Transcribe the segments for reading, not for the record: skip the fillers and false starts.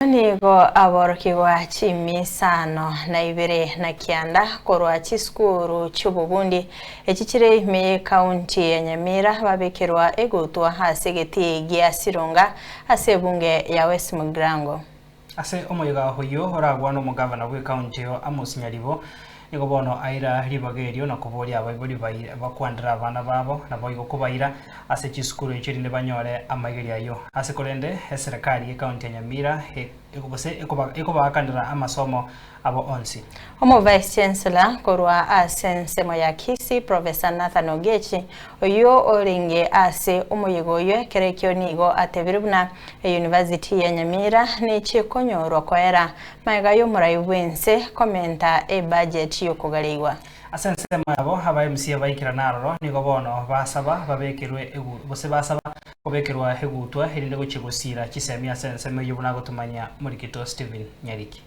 Nigo aborokigwa chimisano na ibere na kianda korwa chisukuru chi'obobundi echi chire ime y'ekaunti ya Nyamira babekerwa egutwa ase egetii gia Sironga ase ebunge ya West Mugirango. Ase omoyega oyio oragwane omogavana bw'ekaunti eyo Amos Nyaribo nigo bono aira ribaga erio na koboria abaibori bakwandere abana babo naboigo kobaira ase chisukuru echio erinde banyore amaigerio ayio. Ase korende eserekari y'ekaunti ya Nyamira gose ekobaakanera amasomo abo onsi. Omo Vice Chancellor korwa ase ensemo ya Kisii Professor Nathan Ogechi oyio orenge ase omoyega oyio ekero ekio nigo atebire buna eyunivasiti ya Nyamira nechie konyorwa koera magega y'omorai bwense komenta ebudget yokogareigwa. Ase ensemo yabo aba MCA baikerana aroro nigo bono basaba babekerwe egu gose basaba kobekerwa egutwa erinde gochia gosiira chisemi ase ensemo eyio buna agotomanyia Morikito Stephen Nyariki.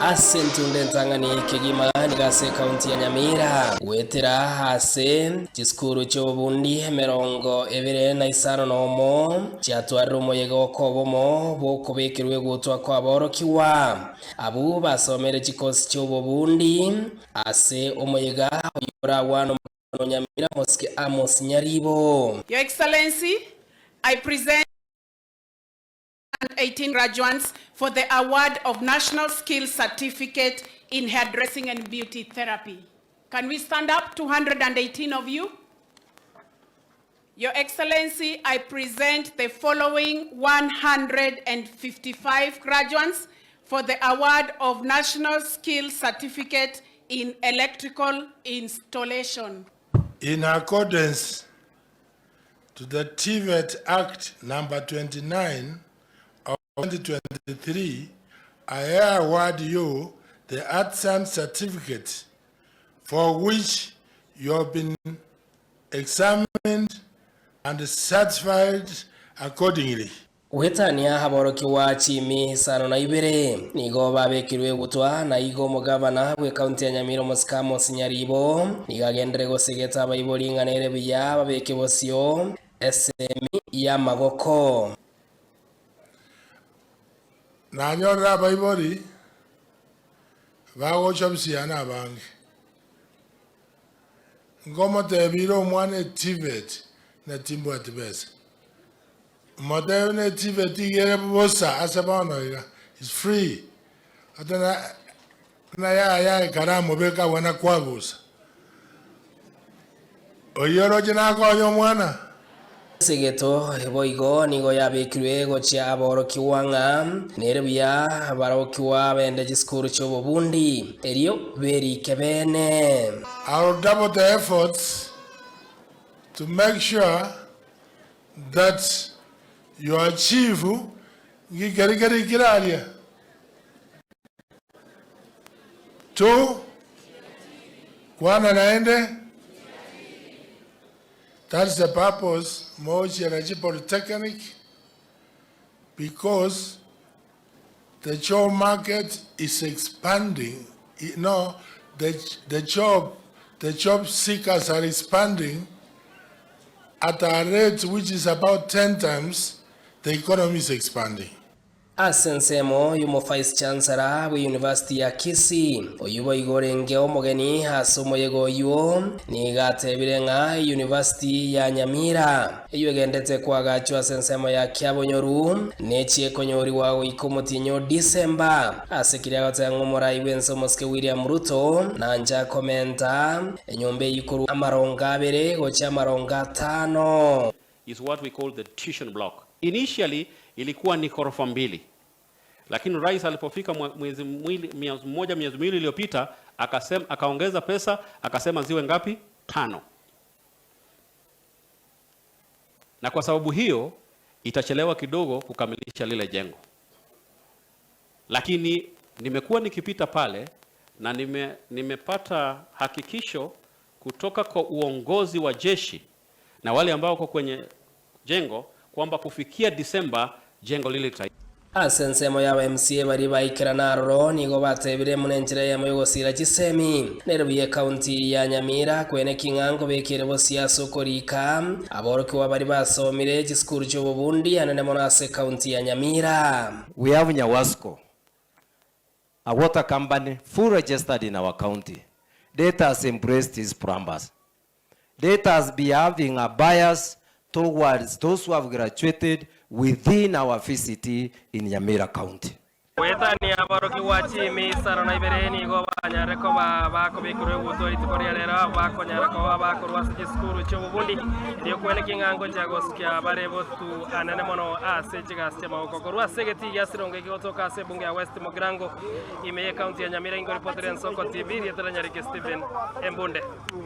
Ase entunda entang'ani kegima nigo ase ekaunti ya Nyamira goetera ase chisukuru chi'obobundi emerongo ebere na isano na omo chiatwarire omoyega okobomo bw'okobekerwa egutwa kw'aborokigwa abwo basomere chikosi chi'obobundi ase omoyega oyio oragwane omogabana o Nyamira Mosike Amos Nyaribo. Your Excellency, I present 18 graduates for the award of National Skill Certificate in Hairdressing and Beauty Therapy. Can we stand up, 218 of you? Your Excellency, I present the following 155 graduates for the award of National Skill Certificate in Electrical Installation. In accordance to the TVET Act number 29 of 2023, I award you the Artisan Certificate for which you have been examined and certified accordingly. Goetania aborokigwa chiimi isano na ibere nigo babekirwe egutwa, na igo omogavana bw'ekaunti ya Nyamira Omosike Amos Nyaribo nigo agenderere gosegeta abaibori ng'a nere buya babeke bosio esemi y'amagoko. Nanyorire abaibori bagocha busiana abange. Nkomotebiire omwana etibet na timbwati besa. Motebe na etibet iga ere bosa ase bono iga, is free. Ata na na yaya ekaramu obeke agwo na kwabusa. Oyio oroche nakonye omwana? Esegeto boigo nigo yabekirwe gochia aborokigwa ng'a nere buya barokigwa bende chisukuru chi'obobundi, erio berike bene. I will double the efforts to make sure that you achieve ng'ikeri kerikire aria to kwana naende. That's the purpose mochiera chi polytechnic because the job market is expanding no the, the job the job seekers are expanding at a rate which is about 10 times the economy is expanding. Ase ensemo y'omo-vice chancellor bw'eyunivasiti ya Kisii, oyio boigo orenge omogeni ase omoyega oyio, nigo atebire ng'a eyunivasiti ya Nyamira, eyio egendete koagachwa ase ensemo ya Kiabonyoru, nechie konyorigwa goika omotienyi o Disemba. Ase keria agoteba ng'a omorai bw'ense omosike William Ruto nanche akomenta enyomba eyio korwa amarongo abere gochia amarongo atano. is what we call the tuition block. Initially ilikuwa ni ghorofa mbili, lakini rais alipofika mwezi mmoja miezi miwili iliyopita akasema, akaongeza pesa akasema ziwe ngapi? Tano. Na kwa sababu hiyo itachelewa kidogo kukamilisha lile jengo, lakini nimekuwa nikipita pale na nime, nimepata hakikisho kutoka kwa uongozi wa jeshi na wale ambao wako kwenye jengo kwamba kufikia Disemba jengo lile lita. Ase ensemo ya aba MCA baria baikerana aroro nigo batebire buna enchera eyemo y'ogosira chisemi nere buya ekaunti ya Nyamira kwene ki ng'a nkobekere bosio ase okorika aborokigwa baria basomire chisukuru chi'obobundi anene mono ase ekaunti ya Nyamira. We have Nyawasco, a water company full registered in our county. Let us embrace these plumbers. Let us be having a bias towards those who have graduated within our VCT in Nyamira County. Goetania aborokigwa chiimi isano na ibere nigo banyare koba bakobekerwa egutwa rituko ria rero, abwo bakonyara koba bakorwa ase chisukuru chi'obobundi, erio kweneki ng'a ngochia gosukia bare botu anene mono ase chigasi chi'amaboko. Korwa ase egetii gia Sirongo ekegotoka ase ebunge ya West Mugirango, ime y'ecounty ya Nyamira, ingo ripoti ri'Ensoko TV, rieta ria Nyariki Stephen Embunde.